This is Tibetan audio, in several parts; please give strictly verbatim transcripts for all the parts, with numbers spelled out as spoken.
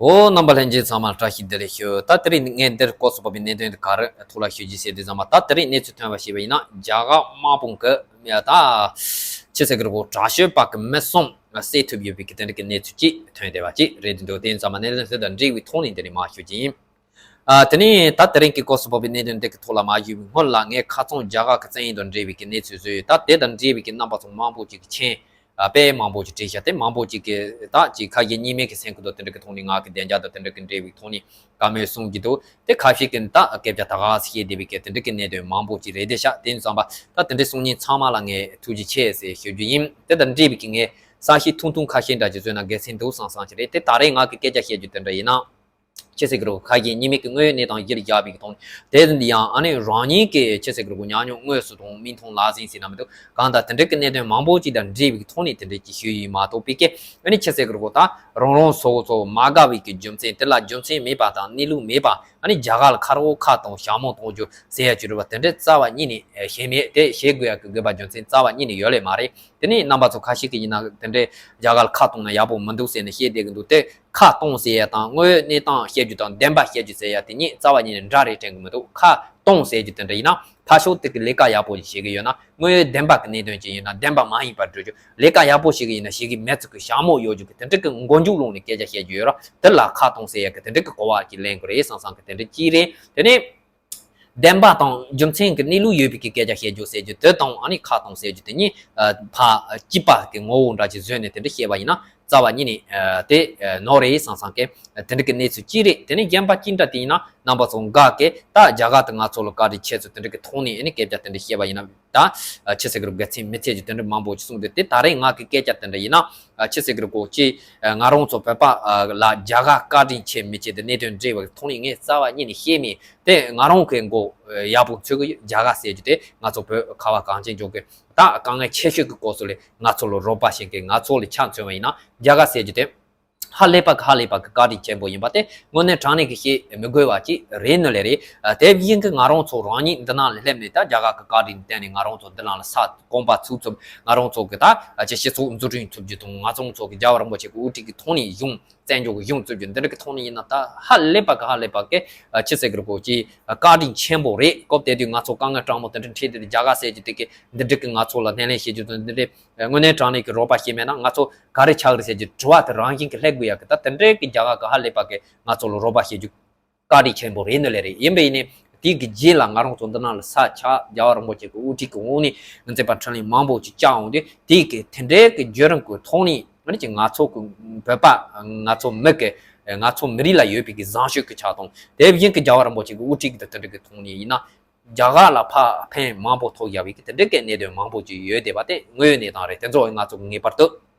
འོ། རྣམ་པ་ལྷན་རྒྱས་ཚང་མར་བཀྲ་ཤིས་བདེ་ལེགས་ཞུ། ད་དེ་རིང་ངས་འདིར་སྐོར་སུ་བབས་པའི་གནད་དོན་དེ་ག་རེ་ཐུགས་ལ་ཞུ་རྒྱུ་ཟེར་དུས་ཙམ་པ། ད་དེ་རིང་གནས་ཚུལ་ཐོན་པ་ཞིག་ཡིན་ན། རྒྱ་གར་དམག་དཔུང་གི་ད་ཕྱི་སྲིད་ཀྱི་རོགས་དྲག་སྤྱོད་པ་གི་མི་གསུམ་བསད་ཐུབ་ཡོད་པའི་གི་དེ་འདྲ་གི་གནས་ཚུལ་ཅིག་ཐོན་བསྡད་པ་ཅིག་རེད་འདུག་དེ་ཡིན་ཙམ་པ་གནད་དོན་དེ་དང་འབྲེལ་བའི་ཐོག་ནས་འདི་ནས་མར་ཞུ་རྒྱུ་ཡིན། ཨ། དེ་ནས་ད་དེ་རིང་གི་སྐོར་སུ་བབས་པའི་གནད་དོན་འདི་གི་ཐོག་ལ་མ་ཞུས་པའི་སྔོན་ལ། ངས་ཁ་རྩང་རྒྱ་གར་གྱི་བཙན་འོས་དང་འབྲེལ་བའི་གི་གནས་ཚུལ་བཟོས་ཡོད། ད་དེ་དང་འབྲེལ་བའི་གི་རྣམ་པ་ཚོ་མང་པོ་ཅིག་གི་མཆན་ཨ། དཔེ་མང་པོ་ཅིག་བྲིས་བཞག་དེ་མང་པོ་ཅིག་གི་ད་ཅིག་ཁ་ཞེ་གཉིས་མེད་ཀྱི་སེམས་ཁུར་དང་དེ་འདྲ་གི་ཐོག་ནས་ང་གི་བདེ་འཇགས་དང་དེ་འདྲ་གི་འབྲེལ་བའི་ཐོག་ནས་བཀའ་མོལ་གསུང་གི་འདུག་དེ་ཁ་ཤས་ཀྱིས་ད་སྐད་ཆ་ད་ག་སེ་བཤད་བསྡད་པའི་གི་དེ་འདྲ་གི་གནད་དོན་མང་པོ་ཅིག་རེད་བསྡད་ཤག་དེ་ཡིན་ཙམ་པ་ད་དེ་འདྲ་གསུང་མཁན་ཚང་མ་ལ་ངས་ཐུགས་རྗེ་ཆེ་ཟེར་ཞུ་རྒྱུ་ཡིན། དེ་དང་འབྲེལ་བའི་གི་ངས་གསལ་བཤད་ཐུང་ཐུང་ཁ་ཤས་འདྲ་ཅིག་བཟོས་ན་དགེ་མཚན་འདུག་བསམ་བསམ་ཞིག་རེད། དེ་ད་རེས་ང་གི་སྐད་ཆ་བཤད་རྒྱུ་དེ་འདྲ་ཡིན་ན། ཕྱི་སྲིད་ཀྱི་རོགས་ཁ་ཞེ་གཉིས་མེད་ཀྱི་དངོས་ཡོད་གནས་སྟངས་གཞིར་བཞག་པའི་གི་ཐོག་ནས། དེ་ཡང་ཨ་ནི་རང་ཉིད་ཀྱི་ཕྱི་སྲིད་ཀྱི་རོགས་ཉམས་མྱོང་དངོས་སུ་དང་མིག་མཐོང་ལག་ཟིན་ཟེར་ན་མི་འདུག་གང་ལྟར་དེ་འདྲ་གི་གནད་དོན་མང་པོ་ཅིག་དང་འབྲེལ་བའི་གི་ཐོག་ནས་དེ་འདྲ་ཅིག་ཞུས་ཡིན་མ་གཏོགས། པའི་གི་ཨ་ནི་ཕྱི་སྲིད་ཀྱི་རོགས་ད་རང་རང་སོ་སོ་མ་དགའ་བའི་གི་རྒྱུ་མཚན། དེ་ལ་རྒྱུ་མཚན་མེད་པ་དང་གནས་ལུགས་མེད་པ། ཨ་ནི་རྒྱ་གར་ལ་ཁ་རོག་ཁ་གཏོང་ཞྭ་མོ་གཏོང་རྒྱུ་ཟེར་ཡ་ཅིག་རེད་པ། དེ་འདྲ་རྩ་བ་ཉིད་ནས་བྱས་མེད། དེ་བྱེད་དགོས་ཡ་གི་དགོས་པ་རྒྱུ་མཚན་རྩ་བ་ཉིད་ནས་ཡོད་ལེ་མ་རེད། དེ་ནས་རྣམ་པ་ཚོ་ཁ་ཤས་ཀྱིས་ཡིན་ན་དེ་འདྲའི་རྒྱ་གར་ལ་ཁ་གཏོང་ན་ཡག་པོ་མི་འདུག་ཟེར་ནས་བཤད་བསྡད་ཀྱི་འདུག་དེ་ཁ་གཏོང་ཟེར་ཡ་དང་དངོས་ཡོད་གནས་སྟངས་བཤད་རྒྱུ་དང་བདེན་པ་བཤད་རྒྱུ་ཟེར་ཡ་དེ་གཉིས་རྩ་བ་ཉིད་ནས་འདྲ་རེད་དྲན་གྱི་མི་འདུག་ཁ་གཏོང་ཟེར་རྒྱུ་དེ་འདྲ་ཡིན་ན། ཕར་ཕྱོགས་དེ་གི་ལས་ཀ་ཡག་པོ་ཞིག་བྱེད་ཀྱི་ཡོད་ན། དངོས་ཡོད་བདེན་པ་གི་གནད་དོན་ཅིག་ཡིན་ན་བདེན་པ་མ་ཡིན་པར་འགྲོ་རྒྱུ། ལས་ཀ་ཡག་པོ་ཞིག་ཡིན་ན་ཞིག་གི་མི་ཚོ་གི་ཞྭ་མོ་གཡོག་རྒྱུ་གི་དེ་འདྲ་གི་མགོ་མཇུག་ལོག་ནས་སྐད་ཆ་བཤད་རྒྱུ་ཡོད་ར། དེ་ལ་ཁ་གཏོང་ཟེར་ཡ་གི་དེ་འདྲ་གི་གོ་བ་ཅིག་ལེན་དགོས་རེད་བསམ་བསམ་གི་དེ་འདྲ་ཅིག་རེད། དེ་ནས། བདེན་པ་དང་རྒྱུ་མཚན་གྱི་གནས་ལུགས་ཡོད་པའི་གི་སྐད་ཆ་བཤད་རྒྱུ་ཟེར་རྒྱུ་དེ་དང་ཨ་ནི་ཁ་གཏོང་ཟེར་རྒྱུ་དེ་གཉིས་ཕར་གཅིག་པ་གི་ངོ་བོ་འདྲ་ཅིག་བཟོས་ནས་དེ་འདྲ་བཤད་པ་ཡིན་ན་རྩ་བ་ཉིད་ནས་དེ་ནོར་རེད་བསམ་བསམ་གི་དེ་འདྲ་གི་གནས་ཚུལ་ཅིག་རེད། དེ་ནས་གཞན་པ་ཅི་འདྲ་དེ་ཡིན་ན་རྣམ་པ་ཚོ་འགའ་གིས་ད་རྒྱ་གར་དུ་ང་ཚོ་ལ་བཀའ་དྲིན་ཆེ་ཚུལ་དེ་འདྲ་གི་ཐོག་ནས་ཨ་ནི་སྐད་ཆ་དེ་འདྲ་བཤད་པ་ཡིན་ན། ད་ཕྱི་སྲིད་ཀྱི་དགེ་མཚན་མི་ཚེ་ཀྱི་དེ་འདྲ་མང་པོ་ཅིག་གསུངས་ཏེ། དེ་ད་རེས་ང་གི་སྐད་ཆ་དེ་འདྲ་ཡིན་ན་ཕྱི་སྲིད་ཀྱི་གོ་ཅི་ང་རང་ཚོ་བོད་པ་ལ་རྒྱ་གར་བཀའ་དྲིན་ཆེ་མི་ཆེ་དེ་གནད་དོན་འབྲེལ་བའི་ཐོག་ནས་ངས་རྩ་བ་ཉིད་ནས་བཤད་མེད། དེ་ང་རང་གི་མགོ་ཡག་པོ་འཚོས་ཀྱི་ཡོད། རྒྱ་གར་ཟེར་རྒྱུ་དེ་ང་ཚོ་བོད་ཁ་བ་གངས་ཅན་ལྗོངས་ཀྱི་ད་དཀའ་ངལ་ཆེ་ཤོས་ཀྱི་སྐོར་སུ་ལས་ང་ཚོ་ལ་རོགས་པ་བྱེད་མཁན། ང་ཚོ་ལ་ཆ་མཚོན་པ་ཡིན་ན་རྒྱ་གར་ཟེར་རྒྱུ་དེ་ཧ་ལས་པ་གི་ཧ་ལས་པ་གི་བཀའ་དྲིན་ཆེན་པོ་ཡིན་པ་དེ་དངོས་གནས་དྲང་གནས་ཀྱི་བཤད་མི་དགོས་པ་ཅིག་རེད་ནི་ལས་རེད། དེ་བཞིན་གྱི་ང་རང་ཚོ་རང་ཉིད་འདི་ནང་ལ་སླེབས་ནས་ད་རྒྱ་གར་གྱི་བཀའ་དྲིན་བརྟེན་ནས་ང་རང་ཚོ་འདི་ནང་ལ་ས་གོམ་པ་ཚུགས་ཚུགས། ང་རང་ཚོ་གི་ད་ཅི་སྤྱི་ཚོགས་འཛུགས་སྐྲུན་ཐུབ་རྒྱུ་དང་། ང་ཚོ་གི་རྒྱལ་བ་རིན་པོ་ཆེ་གི་དབུ་ཁྲིད་ཀྱི་ཐོག་ནས་གཞུང་བཙན་བྱོལ་གྱི་གཞུང་བཙུགས་རྒྱུ་འདི་འདྲ་གི་ཐོག་ནས་ཡིན་ན། ད་ཧ་ལས་པ་གི་ཧ་ལས་པ་གི་ཕྱི་སྲིད་ཀྱི་གོ་ཅི་བཀའ་དྲིན་ཆེན་པོ་རེད། སྐབས་དེ་དུས་ང་ཚོ་དཀའ་ངལ་དྲང་མོ་དེ་འདྲ་འཕྲད་དེ། རྒྱ་གར་ཟེར་རྒྱུ་དེ་གི་འདི་འདྲ་གི་ང་ཚོ་ལ་སྣེ་ལེན་བྱེད་རྒྱུ་དང་། འདི་འདྲ་དངོས་གནས་དྲང་གནས་ཀྱི་རོགས་པ་བྱས་མེད་ན་ང་ཚོ་ག་རེ་ཆགས་རེད་ཟེར་རྒྱུ་དྲི་བ་དེ་རང་བཞིན་གྱིས་སླེབས་དགོས་ཡ་གི། ད་དེ་འདྲའི་གི་རྒྱ་གར་གི་ཧ་ལས་པ་གི་ང་ཚོ་ལ་རོགས་པ་བྱེད་རྒྱུ་བཀའ་དྲིན་ཆེན་པོ་རེད་ནི་ལས་རེད། ཡིན་པ་ཡིན་ནའི་དེའི་གི་རྗེས་ལ་ང་རང་ཚོ་འདི་ནང་ལ་ས་ཆ་རྒྱལ་བ་རིན་པོ་ཆེ་གི་དབུ་ཁྲིད་ཀྱི་འོག་ནས་མི་ཚེ་པ་འཕྲིན་ལས་མང་པོ་ཅིག་བསྐྱངས་འོང་དུས། དེའི་གི་དེ་འདྲའི་གི་བརྒྱུད་རིམ་གི་ཐོག་ནས་ཨ་ནི་ཅིག་ང་ཚོ་གི་བོད་པ་ང་ཚོ་མི་གི་ང་ཚོ་མི་རིགས་ལ་ཡོད་པའི་གི་བཟང་སྤྱོད་ཀྱི་ཆ་དང་། དེ་བཞིན་གི་རྒྱལ་བ་རིན་པོ་ཆེ་གི་དབུ་ཁྲིད་ཀྱི་དེ་འདྲ་གི་ཐོག་ནས་ཡིན་ན། རྒྱ་གར་ལ་ཕ་ཕན་མང་པོ་ཐོགས་ཡ་བའི་གི་དེ་འདྲ་གི་གནད་དོན་མང་པོ་ཅིག་ཡོད་བསྡད་པ་དེ་དངོས་ཡོད་གནས་སྟངས་རེད། དེ་ཚོ་ང་ཚོ་ངེས་པར་དུ་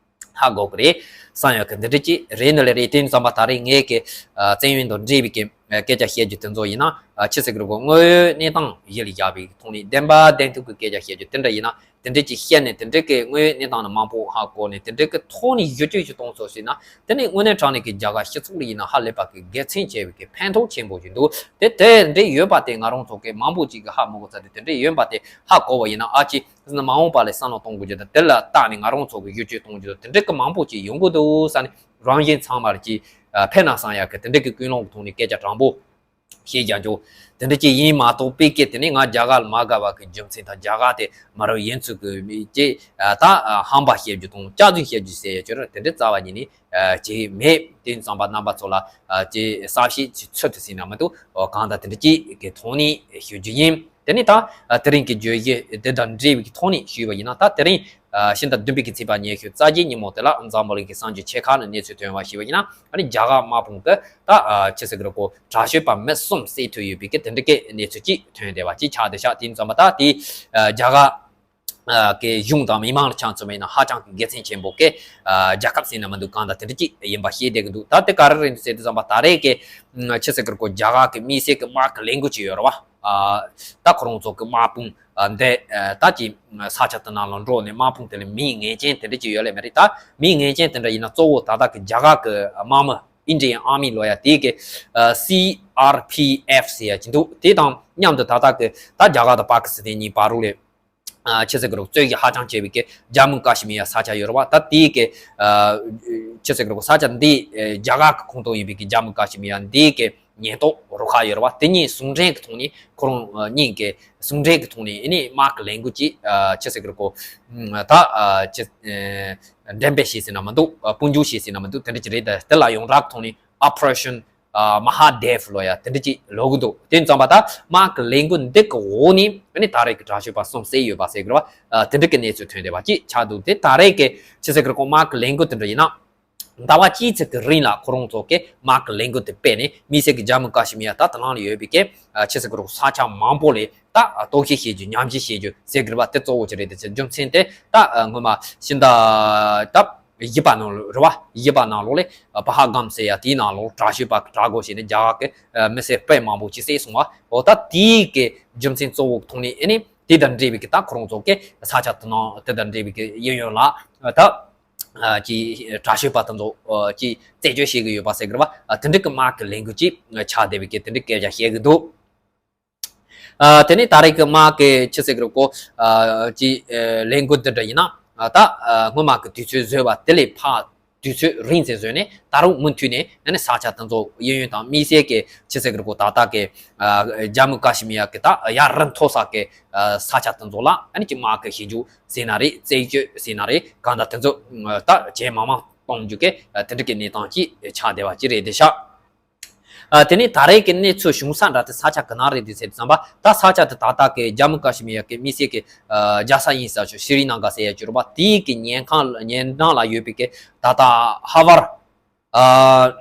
ཧ་གོ་གི་རེད་བསམ་ཡོད་གི། འདི་འདྲ་ཅིག་རེད་ནི་ལས་རེད། དེ་ཡིན་ཙམ་པ་ད་རེས་ངས་གི་བཙན་གཡེམ་དང་འབྲེལ་བའི་གི་སྐད་ཆ་བཤད་རྒྱུ་དེ་ཚོ་ཡིན་ན། ཕྱི་སྲིད་ཀྱི་གོ་དངོས་ཡོད་གནས་སྟངས་གཞིར་བཞག་པའི་ཐོག་ནས་བདེན་པ་བདེན་ཐུབ་ཀྱི་སྐད་ཆ་བཤད་རྒྱུ་དེ་འདྲ་ཡིན་ན། དེ་འདྲ་ཅིག་བཤད་ནས་དེ་འདྲ་གི་དངོས་ཡོད་གནས་སྟངས་ནི་མང་པོ་ཧ་གོ་ནས་དེ་འདྲ་གི་ཐོག་ནས་བསྒྱུར་བཅོས་ཞིག་གཏོང་ཐུབ་ཟིན་ན། དེ་ནི་དངོས་གནས་དྲང་གནས་ཀྱི་རྒྱ་གར་སྤྱི་ཚོགས་ལ་ཡིན་ན་ཧ་ལས་པ་གི་དགེ་མཚན་ཆེ་བའི་གི་ཕན་ཐོགས་ཆེན་པོ་ཞིག་འདུག་དེ་དེ་འདྲ་ཡོད་པ་དེ་ང་རང་ཚོ་གི་མང་པོ་ཅིག་གི་ཧ་མ་གོ་ཚར་དུས། དེ་འདྲ་ཡོད་པ་དེ་ཧ་གོ་བ་ཡིན་ན། ཨ་ཅེ་ཟིན་ན་མ་འོངས་པ་ལ་བསམ་བློ་གཏོང་དགོས་རྒྱུ་དང་། དེ་ལ་བརྟེན་ནས་ང་རང་ཚོ་གི་བསྒྱུར་བཅོས་གཏོང་རྒྱུ་དང་དེ་འདྲ་གི་མང་པོ་ཅིག་ཡོང་གི་འདུག་བསམ་ནས། རང་བཞིན་ཚང་མར་ཅིག་ཕན་ན་བསམ་ཡ་གི་དེ་འདྲ་གི་ཀུན་སློང་གི་ཐོག་ནས་སྐད་ཆ་དྲང་པོ་བཤད་རྒྱུ་དེ་འདྲ་ཅིག་ཡིན་མ་གཏོགས། པའི་གི་དེ་ནི་ང་རྒྱ་གར་ལ་མ་དགའ་བ་གི་རྒྱུ་མཚན་དང་། རྒྱ་གར་དེ་མ་རབས་ཡིན་ཚུལ་གི་ཅིག་ད་ཧམ་པ་བཤད་རྒྱུ་དང་སྐྱག་རྫུན་བཤད་རྒྱུ་ཟེར་ཡ་ཅིག་རེད། དེ་འདྲ་རྩ་བ་ཉིད་ནས་ཅིག་མེད། དེ་ཡིན་ཙམ་པ་རྣམ་པ་ཚོ་ལ་ཅིག་གསལ་བཤད་ཅིག་ཚུལ་དུ་ཟིན་ན་མི་འདུག་གང་ལྟར་དེ་འདྲ་ཅིག་གི་ཐོག་ནས་ཞུ་རྒྱུ་ཡིན། དེ་ནས་ད་དེ་རིང་གི་བརྗོད་གཞི་དེ་དང་འབྲེལ་བའི་གི་ཐོག་ནས་ཞུས་པ་ཡིན་ན། ད་དེ་རིང་ཕྱི་ཟླ་བདུན་པའི་གི་ཚེས་པ་ཉི་ཤུ་རྩ་བརྒྱད་ཉིན་མོ་དེ་ལ་འཛམ་བུ་གླིང་གི་གསར་འགྱུར་ཆེ་ཁག་ནས་གནས་ཚུལ་ཐོན་པ་ཞུས་པ་ཡིན་ན། ཨ་ནི་རྒྱ་གར་དམག་དཔུང་གི་ད་ཕྱི་སྲིད་ཀྱི་རོགས་པ་དྲག་སྤྱོད་པ་མི་གསུམ་བསད་ཐུབ་ཡོད་པའི་གི་དེ་འདྲ་གི་གནས་ཚུལ་ཅིག་ཐོན་བསྡད་པ་ཅིག་ཆགས་བསྡད་ཤག་དེ་ཡིན་ཙམ་པ་ད་དེ་རྒྱ་གར་གི་གཞུང་དང་མི་མང་ལ་ཆ་མཚོན་པ་ཡིན་ན་ཧ་ཅང་གི་དགེ་མཚན་ཆེན་པོ་གི་རྒྱལ་ཁབ་ཟེར་ན་མི་འདུག་གང་ལྟར་དེ་འདྲ་ཅིག་ཡིན་པ་ཤེས་བསྡད་ཀྱི་འདུག་ད་དེ་ག་རེ་རེད་འདུག་ཟེར་དུས་ཙམ་པ། ད་རེས་ཀྱི་ཕྱི་སྲིད་ཀྱི་རོགས་པ་རྒྱ་གར་གི་དམིགས་བསལ་གྱི་དམག་གི་ལས་འགུལ་ཅིག་ཡོད་རེད་བ། ད་ཁོ་རང་ཚོ་གི་དམག་དཔུང་འདི་ད་ཅིག་ས་ཆ་དེ་ནང་ལ་འགྲོ་ནས་དམག་དཔུང་དེ་ལ་མིང་ངེས་ཅན་དེ་འདྲ་ཅིག་ཡོད་ལེ་མ་རེད། ད་མིང་ངེས་ཅན་དེ་འདྲ་ཡིན་ན་གཙོ་བོ་ད་ལྟ་གི་རྒྱ་གར་གི་དམག་མི་Indian Army ལབ་ཡ་དེ་གི་སི་ཨར་པི་ཨེཕ་ཟེར་ཡ་ཅིག་འདུག་དེ་དང་མཉམ་དུ་ད་ལྟ་གི་ད་རྒྱ་གར་དང་པ་ཀི་སི་ཐན་གཉིས་བར་རུ་ལས་ ཨ་ཆི་ཟེར་གི་རོ་རྩོད་གཞི་ཧ་ཅང་ཆེ་བའི་གི་ཇམ་མུ་ཀ་ཤི་མི་ཡ་ས་ཆ་ཡོད་རེད་བ། ད་དེའི་གི་ཨ་ཆི་ཟེར་གི་རོ་ས་ཆ་འདི་ཨ་རྒྱ་གར་གི་ཁོངས་གཏོགས་ཡིན་པའི་གི་ཇམ་མུ་ཀ་ཤི་མི་ཡ་འདིའི་གི་ཉེན་རྟོག་རུ་ཁག་ཡོད་རེད་བ། དེ་གཉིས་ཟུང་འབྲེལ་གི་ཐོག་ནས་ཁོ་རང་ཨ་གཉིས་ཀྱི་ཟུང་འབྲེལ་གི་ཐོག་ནས་ཨ་ནི་དམག་གི་ལས་འགུལ་ཅིག་ཨ་ཆི་ཟེར་གི་རོ་ཁོ་ད་ཨ་ཆི་ཨ་འགྲེམས་སྤེལ་བྱས་ཟིན་ན་མི་འདུག་ཨ་དཔུང་འཇུག་བྱས་ཟིན་ན་མི་འདུག་དེ་འདྲ་ཅིག་རེད། ད་དེ་ལ་ཡོངས་གྲགས་ཐོག་ནས་Operation ཨ་Mahadev ལོ་ཡ་དེ་འདྲ་ཅིག་ལབ་གི་འདུག་དེ་ཙམ་པ་ད་དམག་གི་ལས་འགུལ་འདི་གི་འོག་ནས་ཨ་ནི་ད་རེས་ཀྱི་དྲག་སྤྱོད་པ་གསུམ་བསད་ཡོད་པ་ཟེར་གི་རེད་བ། ཨ་དེ་འདྲ་གི་གནས་ཚུལ་ཐོན་བསྡད་པ་ཅིག་ཆགས་འདུག་དེ་ད་རེས་ཀྱི་ཆི་ཟེར་གི་རེད་ཁོ་དམག་གི་ལས་འགུལ་དེ་འདྲ་ཡིན་ན། ཟླ་བ་གཅིག་ཙམ་གྱི་རིང་ལ་ཁོ་རང་ཚོ་གིས་དམག་གི་ལས་འགུལ་དེ་སྤེལ་ནས་དམིགས་བསལ་གྱི་ཇམ་མུ་ཀ་ཤི་མི་ཡ་ད་དེ་ལང་ལ་ཡོད་པའི་གི་ཆི་ཟེར་གི་རེད་ས་ཆ་མང་པོ་ལ་ད་གཏོར་བཤིག་བྱེད་རྒྱུ་ཉམས་ཞིབ་བྱེད་རྒྱུ་ཟེར་གི་རེད་བ། དེ་གཙོ་བོ་ཅིག་རེད། དེ་ཚེ་རྒྱུ་མཚན་དེ་ད་སྔོན་མ་ཕྱི་ཟླ་ད་བཞི་པ་ནང་ལོགས་རེད་བ། བཞི་པ་ནང་ལོགས་ལ་པ་ཧལ་གམ་ཟེར་ཡ་དེའི་ནང་ལོགས་དྲག་སྤྱོད་པ་གི་དྲག་རྒོལ་བྱས་ནས་རྒྱ་གར་གི་མི་སེར་དཔེ་མང་པོ་ཅིག་བསད་སོང་བ། འོ་ད་དེའི་གི་རྒྱུ་མཚན་གཙོ་བོ་ཐོག་ནས་ཨ་ནི་དེ་དང་འབྲེལ་བའི་གི་ད་ཁོ་རང་ཚོ་གི་ས་ཆ་དེ་ནང་དེ་དང་འབྲེལ་བའི་གི་གཡས་གཡོན་ལ་ད། ཨ་ཀྱི་དྲག་སྤྱོད་པ་དེ་ཚོ་ཨ་ཀྱི་རྩད་གཅོད་བྱེད་ཀྱི་ཡོད་པ་ཟེར་གི་རེད་བ། ཨ་དེ་འདྲ་གི་དམག་གི་ལས་འགུལ་ཅིག་ཆགས་བསྡད་པའི་གི་དེ་འདྲ་སྐད་ཆ་བཤད་གི་འདུག་ཨ་དེ་ནས་ད་རེས་ཀྱི་དམག་གི་ཆི་ཟེར་གི་རེད་གོ་ཨ་ཀྱི་ཨ་ལས་འགུལ་འདི་འདྲ་ཡིན་ན་ཨ་ད་ཨ་སྔོན་མ་གི་དུས་ཚོད་བཟོས་པ་དེ་ལས་ཕར་དུས་ཚོད་རིང་ཙམ་བཟོས་ནས་ད་རུང་མུ་མཐུད་ནས་ཨ་ནི་ས་ཆ་དེ་ཚོ་གཡས་གཡོན་དང་དམིགས་བསལ་གྱི་ཆི་ཟེར་གི་རེད་གོ་ད་ལྟ་གི་ཨ་ཇམ་མུ་ཀ་ཤི་མི་ཡ་གི་ད་ཡར་རི་མཐོ་ས་གི་ཨ་ས་ཆ་དེ་ཚོ་ལ་ཨ་ནི་ཀྱི་དམག་གི་ཞིབ་འཇུག་ཟེར་ན་རེད། རྩད་གཅོད་ཟེར་ན་རེད། གང་ལྟར་དེ་ཚོ་ད་ཇེ་མང་མང་གཏོང་རྒྱུ་གི་དེ་འདྲ་གི་གནས་སྟངས་ཅིག་ཆགས་བསྡད་པ་ཅིག་རེད་དེ་ཤག་ཨ་དེ་ནས་ད་རེས་ཀྱི་གནས་ཚུལ་བྱུང་ས་འདྲ་དེ་ས་ཆ་ག་ན་རེད་དེ་ཟེར་དུས་ཙམ་པ་ད་ས་ཆ་དེ་ད་ལྟ་གི་ཇམ་མུ་ཀ་ཤི་མི་ཡ་གི་དམིགས་བསལ་གྱི་ཨ་རྒྱལ་ས་ཡིན་ས་ཆོག་ཤི་རི་ན་ག་ཟེར་ཡ་ཅིག་རེད་པ། དེའི་གི་ཉེ་ཁང་ཉེ་འགྲམ་ལ་ཡོད་པའི་གི་ད་ལྟ་ཧ་ཝར་ཨ་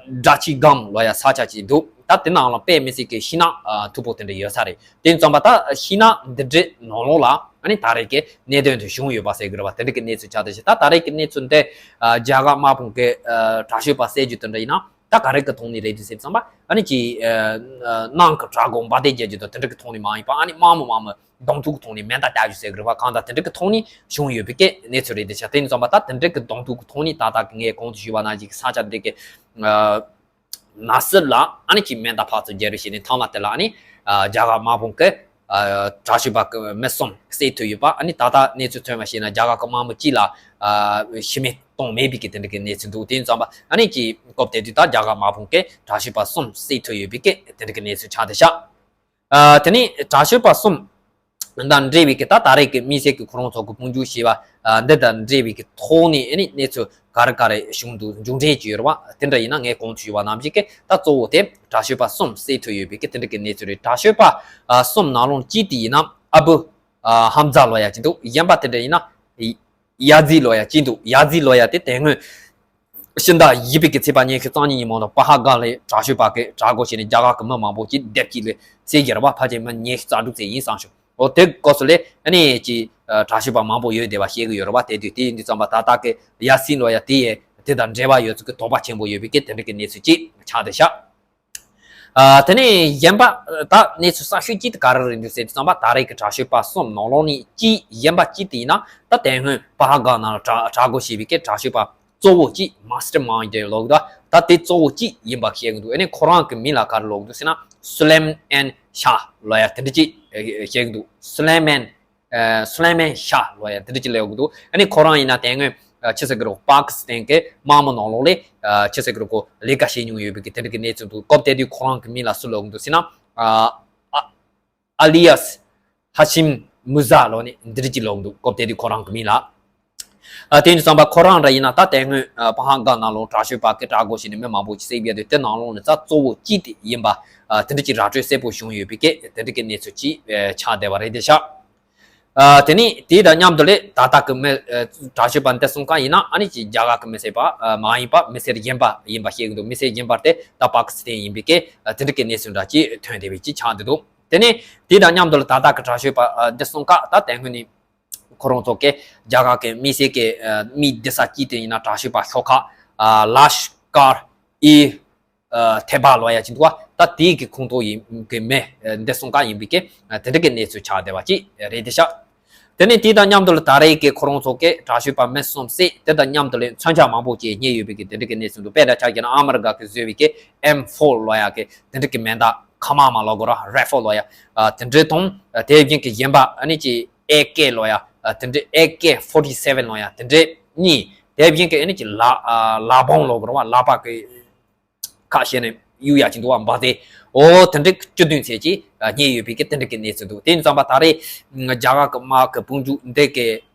སྦྲ་ཆུ་སྒང་ལོ་ཡ་ས་ཆ་ཅིག་འདུག་ད་དེ་ནང་ལ་དཔེ་མི་སྲིད་ཀྱི་ཤིང་ནགས་ཨ་མཐུག་པོ་དེ་འདྲ་ཡོད་ས་རེད། དེ་ཙམ་པ་ད་ཤིང་ནགས་འདི་འདྲའི་ནང་ལོགས་ལ་ཨ་ནི་ད་རེས་ཀྱི་གནད་དོན་དེ་བྱུང་ཡོད་པ་ཟེར་གི་རེད་བ། དེ་འདྲ་གི་གནས་ཚུལ་ཆགས་བསྡད་ཤག་ད་ད་རེས་ཀྱི་གནས་ཚུལ་འདི་ཨ་རྒྱ་གར་དམག་དཔུང་གི་ཨ་དྲག་སྤྱོད་པ་བསད་རྒྱུ་དེ་འདྲ་ཡིན་ན་ད་ག་རེ་གི་ཐོག་ནས་རེད་འདུག་ཟེར་ཙམ་པ་ཨ་ནི་ཀྱི་ཨ་ནང་གི་དྲག་རྒོལ་འབར་མདེལ་རྒྱག་རྒྱུ་དང་དེ་འདྲ་གི་ཐོག་ནས་མ་ཡིན་པ་ཨ་ནི་དམག་མི་དམག་མི་གདོང་ཐུག་གི་ཐོག་ནས་མེ་མདའ་རྒྱག་རྒྱུ་ཟེར་གི་རེད་བ། གང་ལྟར་དེ་འདྲ་གི་ཐོག་ནས་བྱུང་ཡོད་པའི་གི་གནས་ཚུལ་རེད་དེ་ཤག་དེ་ཡིན་ཙམ་པ་ད་དེ་འདྲ་གི་གདོང་ཐུག་གི་ཐོག་ནས་ད་ལྟ་གི་ངས་གོང་དུ་ཞུས་པ་ནང་བཞིན་གྱི་ས་ཆ་འདི་གི་ཨ་ནགས་གསེབ་ལ་ཨ་ནི་ཅིག་མེ་མདའ་ཕར་ཚུར་རྒྱག་རེས་བྱས་ནས་ཐང་ལ་དེ་ལ་ཨ་ནི་ཨ་རྒྱ་གར་དམག་དཔུང་གི་ཨ་དྲག་སྤྱོད་པ་གི་མི་གསུམ་བསད་ཐུབ་ཡོད་པ། ཨ་ནི་ད་ལྟ་གནས་ཚུལ་ཐོན་པ་བྱས་ན་རྒྱ་གར་གི་དམག་མི་གཅིག་ལ་ཨ་ཤི་རྨས་བཏང་མེད་པའི་གི་དེ་འདྲ་གི་གནས་ཚུལ་འདུག་དེ་ཡིན་ཙམ་པ་ཨ་ནི་ཅིག་སྐབས་དེ་དུས་ད་རྒྱ་གར་དམག་དཔུང་གི་དྲག་སྤྱོད་པ་གསུམ་བསད་ཐུབ་ཡོད་པའི་གི་དེ་འདྲ་གི་གནས་ཚུལ་ཆགས་བསྡད་ཤག་ཨ་དེ་ནས་དྲག་སྤྱོད་པ་གསུམ་དང་འབྲེལ་བའི་གི་ད་ད་རེས་ཀྱི་དམིགས་བསལ་གྱི་ཁོ་རང་ཚོ་གི་དཔུང་འཇུག་བྱས་པ་ཨ་འདི་དང་འབྲེལ་བའི་གི་ཐོག་ནས་ཨ་ནི་གནས་ཚུལ་ག་རེ་ག་རེ་བྱུང་འདུག་མཇུག་འབྲས་ཅིག་ཡོད་རེད་བ། དེ་འདྲ་ཡིན་ན་ངས་གོང་དུ་ཞུས་པ་ནང་བཞིན་གྱི་ད་གཙོ་བོ་དེ་དྲག་སྤྱོད་པ་གསུམ་བསད་ཐུབ་ཡོད་པའི་གི་དེ་འདྲ་གི་གནས་ཚུལ་རེད། དྲག་སྤྱོད་པ་ཨ་གསུམ་ནང་ལོགས་གཅིག་དེ་ཡིན་ན་ཨ་བུ་ཨ་ཧམ་ཛ་ལོ་ཡ་གཅིག་འདུག་གཞན་པ་དེ་འདྲ་ཡིན་ན་ཡ་ཛི་ལོ་ཡ་གཅིག་འདུག་ཡ་ཛི་ལོ་ཡ་དེ་དེ་སྔོན་ཕྱི་ཟླ་བཞི་པའི་གི་ཚེས་པ་ཉི་ཤུ་རྩ་གཉིས་ཉིན་མོ་དང་པ་ཧལ་གམ་ལ་དྲག་སྤྱོད་པ་གི་དྲག་རྒོལ་བྱས་ནས་རྒྱ་གར་གི་མི་མང་པོ་ཅིག་སྡེབ་གཅིག་ལ་བསད་ཀྱི་རེད་བ། ཕལ་ཆེར་མི་ཉི་ཤུ་རྩ་དྲུག་ཙམ་ཡིན་བསམ་བྱུང་། འོ་དེ་སྐབས་སུ་ལས་ཨ་ནི་ཅིག་དྲག་སྤྱོད་པ་མང་པོ་ཡོད་བསྡད་པ་ཤེས་ཀྱི་ཡོད་རེད་བ། དེ་དུས་དེ་ཡིན་དུས་ཙམ་པ་ད་ལྟ་གི་ཡ་སིན་ལོ་ཡ་དེ་ཡས་དེ་དང་འབྲེལ་བ་ཡོད་ཚུལ་གྱི་དོགས་པ་ཆེན་པོ་ཡོད་པའི་གི་དེ་འདྲ་གི་གནས་ཚུལ་ཅིག་ཆགས་བསྡད་ཤག་ཨ་དེ་ནས་གཞན་པ་ད་གནས་ཚུལ་གསར་ཤོས་གཅིག་དེ་ག་རེ་རེད་འདུག་ཟེར་དུས་ཙམ་པ་ད་རེས་ཀྱི་དྲག་སྤྱོད་པ་གསུམ་ནང་ལོགས་ནས་གཅིག་གཞན་པ་གཅིག་དེ་ཡིན་ན་ད་དེ་སྔོན་པ་ཧལ་གམ་ནང་ལ་དྲག་དྲག་རྒོལ་བྱས་པའི་གི་དྲག་སྤྱོད་པ་གཙོ་བོ་གཅིག་མ་སི་ཊར་མའིན་ཌི་ལབ་ཀྱི་འདུག་ད་དེ་གཙོ་བོ་གཅིག་ཡིན་པ་བཤད་ཀྱི་འདུག་ཨ་ནི་ཁོ་རང་གི་མིང་ལ་ག་རེ་ལབ་ཀྱི་འདུག་ཟེར་ན་སུ་ལེམ་ཨན་ཤ་ལབ་ཡ་དེ་འདྲ་ཅིག་བཤད་ཀྱི་འདུག་སུ་ལེམ་ཨན་ཨ་སུ་ལེ་མན་ཤ་ལབ་ཡ་དེ་འདྲ་ཅིག་ལབ་ཀྱི་འདུག་ཨ་ནི་ཁོ་རང་ཡིན་ན་དེ་སྔོན་ཨ་ཆི་ཟེར་གི་རེད། པ་ཀི་སི་ཐན་གྱི་དམག་མི་ནང་ལོགས་ལས་ཨ་ཆི་ཟེར་གི་རེད་གོ་ལས་ཀ་བྱེད་མྱོང་ཡོད་པའི་གི་དེ་འདྲ་གི་གནས་ཚུལ་འདུག་སྐབས་དེ་དུས་ཁོ་རང་གི་མིང་ལ་སུ་ལབ་ཀྱི་འདུག་ཟེར་ན་ཨ་ཨ་ཨ་ལི་ཡ་སི་ཧ་ཤིམ་མུ་ཟ་ལབ་ནས་འདི་འདྲ་ཅིག་ལབ་ཀྱི་འདུག་སྐབས་དེ་དུས་ཁོ་རང་གི་མིང་ལ། ཨ་དེ་ཡིན་དུས་ཙམ་པ་ཁོ་རང་འདྲ་ཡིན་ན་ད་དེ་སྔོན་ཨ་པ་ཧལ་གམ་ནང་ལོགས་དྲག་སྤྱོད་པ་གི་དྲག་རྒོལ་བྱས་ནས་མི་མང་པོ་ཅིག་བསད་པ་དེ་དེ་ནང་ལོགས་ནས་ད་གཙོ་བོ་གཅིག་དེ་ཡིན་པ་ཨ་དེ་འདྲ་ཅིག་ར་སྤྲོད་གསལ་པོ་བྱུང་ཡོད་པའི་གི་དེ་འདྲ་གི་གནས་ཚུལ་ཅིག་ཨ་ཆགས་བསྡད་པ་རེད་དེ་ཤག་ཨ་དེ་ནས་དེ་དང་མཉམ་དུ་ལས་ད་ལྟ་གི་མི་ཨ་དྲག་སྤྱོད་པ་འདི་གསུམ་ཀ་ཡིན་ན་ཨ་ནི་ཅིག་རྒྱ་གར་གི་མི་སེར་པ་ཨ་མ་ཡིན་པ་མི་སེར་གཞན་པ་ཡིན་པ་བཤད་ཀྱི་འདུག་མི་སེར་གཞན་པ་དེ་ད་པ་ཀི་སི་ཐན་ཡིན་པའི་གི་ཨ་དེ་འདྲ་གི་གནས་ཚུལ་འདྲ་ཅིག་ཐོན་བསྡད་པའི་ཅིག་ཆགས་བསྡད་འདུག་དེ་ནས་དེ་དང་མཉམ་དུ་ལ་ད་ལྟ་གི་དྲག་སྤྱོད་པ་ཨ་འདི་གསུམ་ཀ་ད་དེ་སྔོན་ནས་ཁོ་རང་ཚོ་གི་རྒྱ་གར་གི་མི་སེར་གི་ཨ་མི་སྡེ་ས་གཅིག་དེ་ཡིན་ན་དྲག་སྤྱོད་པ་ཤོག་ཁག་ཨ་ལ་ཤ་ཀར་ཨི་ཨ་ཐེ་བ་ལབ་ཡ་ཅིག་འདུག་བ། ད་དེའི་གི་ཁོངས་གཏོགས་ཡིན་གི་མི་ཨ་འདི་གསུམ་ཀ་ཡིན་པའི་གི་ཨ་དེ་འདྲ་གི་གནས་ཚུལ་ཆགས་བསྡད་པ་ཅིག་རེད་དེ་ཤག་དེ་ནས་དེ་དང་མཉམ་དུ་ལ་ད་རེས་ཀྱི་ཁོ་རང་ཚོ་གི་དྲག་སྤྱོད་པ་མི་གསུམ་བསད། དེ་དང་མཉམ་དུ་ལ་མཚོན་ཆ་མང་པོ་ཅིག་རྙེད་ཡོད་པའི་གི་དེ་འདྲ་གི་གནས་ཚུལ་འདུག་དཔེར་ན་ཆ་བཞག་ན་ཨ་མི་རི་ཀ་གི་བཟོས་པའི་གི་ཨེམ་ཕོར་ལབ་ཡ་གི་དེ་འདྲ་གི་མེ་མདའ་ཁ་མ་མ་ལབ་དགོས་ར་རའི་ཕལ་ལབ་ཡ་ཨ་དེ་འདྲ་དང་དེ་བཞིན་གི་གཞན་པ་ཨ་ནི་ཅིག་ཨེ་ཀེ་ལབ་ཡ་ ཨ་དེ་འདྲའི་ཨེ་ཀེ་ཕོར་ཊི་སེ་ཝེན་ལོ་ཡ་དེ་འདྲའི་གཉིས། དེ་བཞིན་གྱི་ཨ་ནི་ཅིག་ལག་ཨ་ལག་བོང་ལོ་གི་རེད་བ། ལག་པ་གི་ཁ་ཤས་ནས་གཡུག་ཡ་ཅིག་འདུག་བ། འབའ་དེ་འོ་དེ་འདྲའི་བཅུ་བདུན་ཚད་ཅིག་རྙེད་ཡོད་པའི་གི་དེ་འདྲའི་གི་གནས་ཚུལ་འདུག་དེ་ཡིན་ཙང་པ་ད་རེས་རྒྱ་གར་གི་དམག་གི་དཔུང་འཇུག་འདི་གི་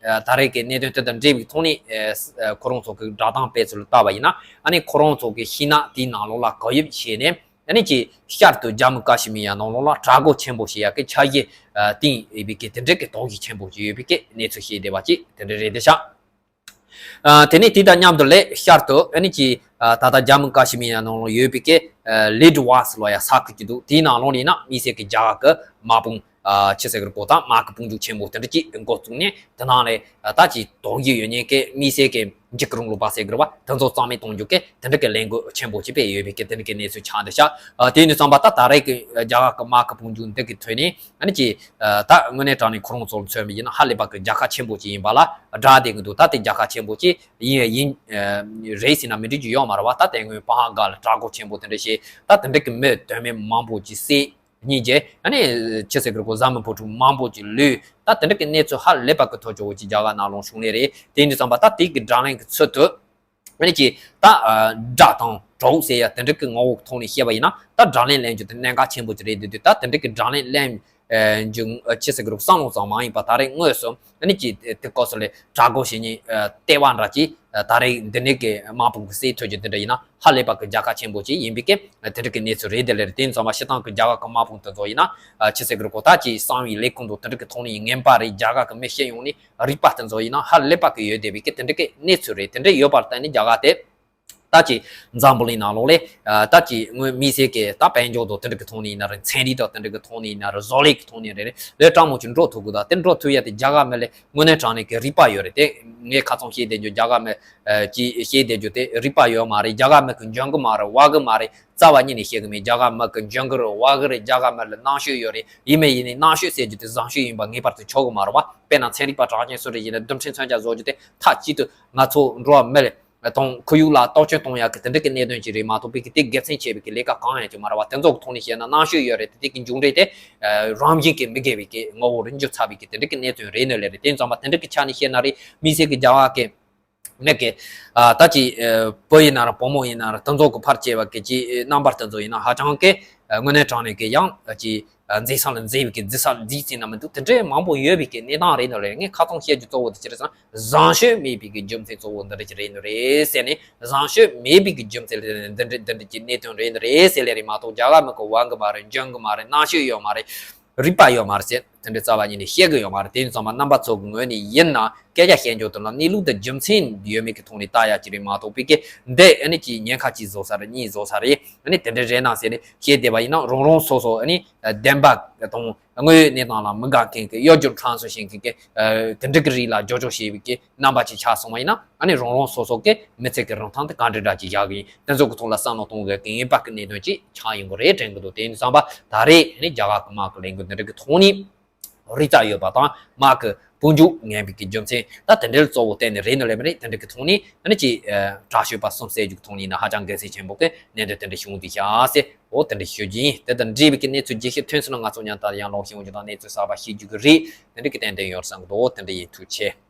ད་རེས་ཀྱི་གནད་དོན་དེ་དང་འབྲེལ་བའི་ཐོག་ནས་ཁོ་རང་ཚོ་གི་བསྒྲགས་གཏམ་སྤེལ་ཚུལ་ལྟ་བ་ཡིན་ན། ཨ་ནི་ཁོ་རང་ཚོ་གི་ཤིང་ནགས་དེའི་ནང་ལོགས་ལ་བགོ་དབྱིབས་བྱས་ནས། ཨ་ནི་ཅིག་ཤར་དུ་ཇམ་མུ་ཀ་ཤི་མིར་ཡ་ནང་ལོགས་ལ་དྲག་རྒོལ་ཆེན་པོ་ཞིག་ཡ་གི་འཆར་གཞི་བཏིང་ཡོད་པའི་གི་དེ་འདྲའི་གི་དོགས་གཞི་ཆེན་པོ་ཞིག་ཡོད་པའི་གི་གནས་ཚུལ་བཤད་བསྡད་པ་ཅིག་དེ་འདྲ་རེད་དེ་ཤག་ཨ་དེ་ནས་དེ་དང་མཉམ་དུ་ལས་ཤར་དུ་ཨ་ནི་ཅིག་ཨ་ད་ལྟ་ཇམ་མུ་ཀ་ཤི་མིར་ཡ་ནང་ལོགས་ཡོད་པའི་གི་ཨ་ལི་ཌི་ཝཱས་ལོ་ཡ་ས་ཁུལ་ཅིག་འདུག་དེའི་ནང་ལོགས་ནས་ན་དམིགས་བསལ་གྱི་རྒྱ་གར་གྱི་དམག་དཔུང་ཨ་ཆི་ཟེར་གི་རེད་གོ་ད་དམག་གི་དཔུང་འཇུག་ཆེན་པོ་དེ་འདྲ་ཅིག་འགོ་བཙུགས་ནས། དེ་ནང་ལས་ད་ཅིག་དོགས་གཞི་ཡོད་མཁན་གྱི་དམིགས་བསལ་གྱི་འཇིགས་སྐུལ་རིང་ལུགས་པ་ཟེར་གི་རེད་བ། དེ་ཚོ་རྩ་མེད་གཏོང་རྒྱུ་གི་དེ་འདྲ་གི་ལས་འགུལ་ཆེན་པོ་ཅིག་སྤེལ་ཡོད་པའི་གི་དེ་འདྲ་གི་གནས་ཚུལ་ཆགས་འདུག་ཤག་ཨ་དེ་ཡིན་དུས་ཙམ་པ་ད་ད་རེས་ཀྱི་རྒྱ་གར་གྱི་དམག་གི་དཔུང་འཇུག་འདི་གི་ཐོག་ནས་ཨ་ནི་ཅིག་ཨ་ད་དངོས་གནས་དྲང་གནས་ཁོ་རང་ཚོར་མཚོན་པ་ཡིན་ན་ཧ་ལས་པ་གི་རྒྱལ་ཁ་ཆེན་པོ་ཅིག་ཡིན་པ་ལ་བསྒྲགས་བསྡད་གི་འདུག་ད་དེ་རྒྱལ་ཁ་ཆེན་པོ་ཅིག་ཡིན་ཡིན་རེད་ཟེར་ན་མི་འགྲིག་རྒྱུ་ཡོད་མ་རེད་བ། ད་དེ་སྔོན་པ་ཧལ་གམ་ལ་དྲག་རྒོལ་ཆེན་པོ་དེ་འདྲ་བྱས། ད་དེ་འདྲ་གི་མི་དོན་མེད་མང་པོ་ཅིག་བསད། སྙིང་རྗེ། ཨ་ནི་ཆི་ཟེར་གི་རེད་གོ་བཟའ་མི་བུ་ཕྲུག་མང་པོ་ཅིག་ལུས། ད་དེ་འདྲ་གི་གནས་ཚུལ་ཧ་ལས་པ་གི་ཐོག་ཆོ་བོ་ཅིག་རྒྱ་གར་ནང་ལོགས་བྱུང་ནས་རེད། དེ་ཡིན་དུས་ཙམ་པ་ད་དེ་གི་དགྲ་ལན་གི་ཚུལ་དུ། ཨ་ནི་ཅིག་ད་ཨ་དགྲ་དང་གྲོགས་ཟེར་ཡ་དེ་འདྲ་གི་ངོ་བོ་གི་ཐོག་ནས་བཤད་པ་ཡིན་ན། ད་དགྲ་ལན་ལེན་རྒྱུ་དེ་གནད་འགག་ཆེན་པོ་ཅིག་རེད་འདུག་ད་དེ་འདྲ་གི་དགྲ་ལན་ལེན་ཨ་རྒྱུ་ཨ་ཆི་ཟེར་གི་རེད་བསམ་བློ་ཙམ་མ་ཡིན་པ་ད་རེས་དངོས་སུ་ཨ་ནི་ཅིག་དེ་སྐབས་སུ་ལས་དྲག་རྒོལ་བྱེད་མཁན་ཨ་ལྟེ་བ་འདྲ་ཅིག་ཨ་ད་རེས་འདི་ནས་གི་དམག་དཔུང་གི་བསད་ཐུབ་རྒྱུ་དེ་འདྲ་ཡིན་ན། ཧ་ལས་པ་གི་རྒྱལ་ཁ་ཆེན་པོ་ཅིག་ཡིན་པའི་གི་དེ་འདྲ་གི་གནས་ཚུལ་རེད། དེ་ལས་དེ་ཡིན་ཙང་མ་སྤྱིར་བཏང་གི་རྒྱ་གར་གི་དམག་དཔུང་དེ་ཚོ་ཡིན་ན་ཨ་ཆི་ཟེར་གི་རེད་གོ་ད་ཅིག་གསང་བའི་ལས་ཁུངས་དང་དེ་འདྲ་གི་ཐོག་ནས་ངན་པ་རེད། རྒྱ་གར་གི་མི་སྤྱི་ཡོངས་ནས་རིག་པ་དེ་ཚོ་ཡིན་ན་ཧ་ལས་པ་གི་ཡོད་བསྡད་པའི་གི་དེ་འདྲ་གི་གནས་ཚུལ་རེད། དེ་འདྲ་ཡོད་པར་བརྟེན་ནས་རྒྱ་གར་དེ་ད་ཅིག་འཛམ་བུ་གླིང་ནང་ལོགས་ལས་ཨ་ད་ཅིག་དངོས་དམིགས་བསལ་གི་ད་དཔལ་འབྱོར་དང་དེ་འདྲ་གི་ཐོག་ནས་ཡིན་ན་རེད། ཚན་རིག་དང་དེ་འདྲ་གི་ཐོག་ནས་ཡིན་ན་རེད། བཟོ་ལས་གི་ཐོག་ནས་རེད། ལས་སྤྲང་མོ་ཅིག་འགྲོ་ཐུབ་དགོས། ད་དེ་འགྲོ་ཐུབ་ཡ་དེ་རྒྱ་གར་མི་ལས་དངོས་གནས་དྲང་གནས་གི་རིག་པ་ཡོད་རེད། དེ་ངས་ཁ་ཚང་བཤད་བསྡད་རྒྱུ་རྒྱ་གར་མི་ཨ་ཅིག་བཤད་བསྡད་རྒྱུ་དེ་རིག་པ་ཡོད་མ་རེད། རྒྱ་གར་མི་གི་འཇོན་གི་མ་རེད། བ་གི་མ་རེད། རྩ་བ་ཉིད་ནས་བཤད་གི་མེད། རྒྱ་གར་མི་གི་འཇོན་གི་རེད། བ་གི་རེད། རྒྱ་གར་མི་ལ་རྣམ་དཔྱོད་ཡོད་རེད། ཡིན་མིན་ཡིན་ནའི་རྣམ་དཔྱོད་ཟེར་རྒྱུ་དེ་བཟང་སྤྱོད་ཡིན་པ་ངེས་པར་དུ་ཆོག་གི་མ་རེད་བ། དཔེར་ན་ཚན་རིག་པ་གྲགས་ཅན་སུ་རེད་ཡིན་ན་རྡུལ་ཕྲན་མཚོན་ཆ་བཟོ་རྒྱུ་དེ་མཐའ་གཅིག་ཏུ་ང་ཚོ་འགྲོ་བ་མི་ལས་དང་ཁོར་ཡུག་ལ་བརྟག་དཔྱད་གཏོང་ཡག་གི་དེ་འདྲ་གི་གནད་དོན་ཅིག་རེད་མ་གཏོགས་པའི་གི་དེ་དགེ་མཚན་ཆེ་བའི་གི་ལས་ཀ་གང་ཡང་ཅིག་མ་རེད་བ། དེ་ཚོ་གི་ཐོག་ནས་བཤད་ན་རྣམ་དཔྱོད་ཡོད་རེད། དེ་དེ་གི་མཇུག་འབྲས་དེ་ཨ་རང་བཞིན་གྱིས་མི་དགེ་བའི་གི་ངོ་བོར་འགྱུར་ཚར་བའི་གི་དེ་འདྲ་གི་གནད་དོན་རེད་ནི་ལས་རེད། དེ་ཙམ་པ་དེ་འདྲ་གི་ཆ་ནས་བཤད་ན་རེད། དམིགས་བསལ་གི་རྒྱ་གར་གི་མི་གི་ཨ་ད་ཅིག་ཨ་བུ་ཡིན་ན་ར་བུ་མོ་ཡིན་ན་ར་དེ་ཚོ་གི་ཕར་བྱས་པ་གི་ཅིག་རྣམ་པར་དེ་ཚོ་ཡིན་ན་ཧ་ཅང་གི་ཨ་དངོས་གནས་དྲང་གནས་གི་ཡང་ཨ་ཅིག་ཨ་མཛེས་ས་ལ་མཛེས་པའི་གི་རྫིག་ས་ལ་རྫིག་ཟེར་ན་མི་འདུག་དེ་འདྲའི་མང་པོ་ཡོད་པའི་གི་གནས་སྟངས་རེད་ནི་ལས། ངས་ཁ་ཚང་བཤད་རྒྱུ་གཙོ་བོ་དེ་ཅི་རེད་ཟེར་ན། བཟང་སྤྱོད་མེད་པའི་གི་རྒྱུ་མཚན་གཙོ་བོ་འདི་འདྲ་ཅིག་རེད་ནི་རེད་ཟེར་ནས། བཟང་སྤྱོད་མེད་པའི་གི་རྒྱུ་མཚན་ལས་འདི་འདྲ་འདི་འདྲ་ཅིག་གནད་དོན་རེད་ནི་རེད་ཟེར་ལས་རེད་མ་གཏོགས། རྒྱ་གར་མི་གི་དབང་གི་མ་རེད། འཇོན་གི་མ་རེད། རྣམ་དཔྱོད་ཡོད་མ་རེད། རིག་པ་ཡོད་མ་རེད་ཟེར་དེ་འདྲ་རྩ་བ་ཉིད་ནས་བཤད་གི་ཡོད་མ་རེད། དེ་ཡིན་ཙང་མ་རྣམ་པ་ཚོ་གི་ངོས་ནས་ཡིན་ན་སྐད་ཆ་བཤད་རྒྱུ་དེ་ལ་གནས་ལུགས་དང་རྒྱུ་མཚན་ཡོད་མེད་ཀྱི་ཐོག་ནས་ལྟ་ཡ་ཅིག་རེད་མ་གཏོགས་པའི་གི་འདི་ཨ་ནི་ཅིག་ཉེན་ཁ་ཅིག་བཟོ་ས་རེད། གཉིས་བཟོ་ས་རེད། ཨ་ནི་དེ་འདྲ་རེད་ན་ཟེར་ནས་བཤད་བསྡད་པ་ཡིན་ན། རང་རང་སོ་སོ་ཨ་ནི་བདེན་པ་དང་དངོས་ཡོད་གནས་སྟངས་ལ་མི་དགའ་མཁན་གྱི་གཡོ་སྒྱུ་ཁྲམ་གསོ་བྱེད་མཁན་གྱི་ཨ་དེ་འདྲ་གི་རིགས་ལ་སྦྱོར་སྦྱོར་བྱེད་པའི་གི་རྣམ་པ་ཅིག་ཆགས་སོང་བ་ཡིན་ན། ཨ་ནི་རང་རང་སོ་སོ་གི་མི་ཚེ་གི་རིན་ཐང་དེ་ག་འདྲ་འདྲ་ཅིག་བཞག་གི་ཡིན། དེ་ཚོ་གི་ཐོག་ལ་བསམ་བློ་གཏོང་དགོས་ཀྱི་ངེས་པ་གི་གནད་དོན་ཅིག་ཆགས་ཡོང་གི་རེད་དྲན་གི་འདུག་དེ་ཡིན་ཙང་པ་ད་རེས་ཨ་ནི་རྒྱ་གར་གི་དམག་གི་ལས་འགུལ་འདི་འདྲ་གི་ཐོག་ནས་རིག་རྩལ་ཡོད་པ་དང་དམག་གི་དཔུང་འཇུག་ངན་པའི་གི་རྒྱུ་མཚན་ད་དེ་འདྲའི་གཙོ་བོ་བསྟན་ནས་རེད་ནི་ལས་མི་རེད། དེ་འདྲ་གི་ཐོག་ནས་ཨ་ནི་ཅིག་ཨ་དྲག་ཤོས་པ་གསུམ་བསད་རྒྱུ་གི་ཐོག་ནས་ཡིན་ན་ཧ་ཅང་དགེ་མཚན་ཆེན་པོ་གི་གནད་དོན་དེ་འདྲ་བྱུང་འདུག་ཤག་ཟེར། འོ་དེ་འདྲ་ཞུ་རྒྱུ་ཡིན། དེ་དང་འབྲེལ་བའི་གི་གནས་ཚུལ་རྒྱས་བཤད་ཐོན་སོང་ན་ང་ཚོ་མཉམ་དུ་ཡང་ལོག་ཤེས་འོང་རྒྱུ་དང་གནས་ཚུལ་གསར་པ་ཤེས་རྒྱུ་གི་རེད། དེ་འདྲ་གི་ཏན་ཏན་ཡོད་བསམ་གི་འདུག་དེ་འདྲ་ཡིན། ཐུགས་རྗེ་ཆེ།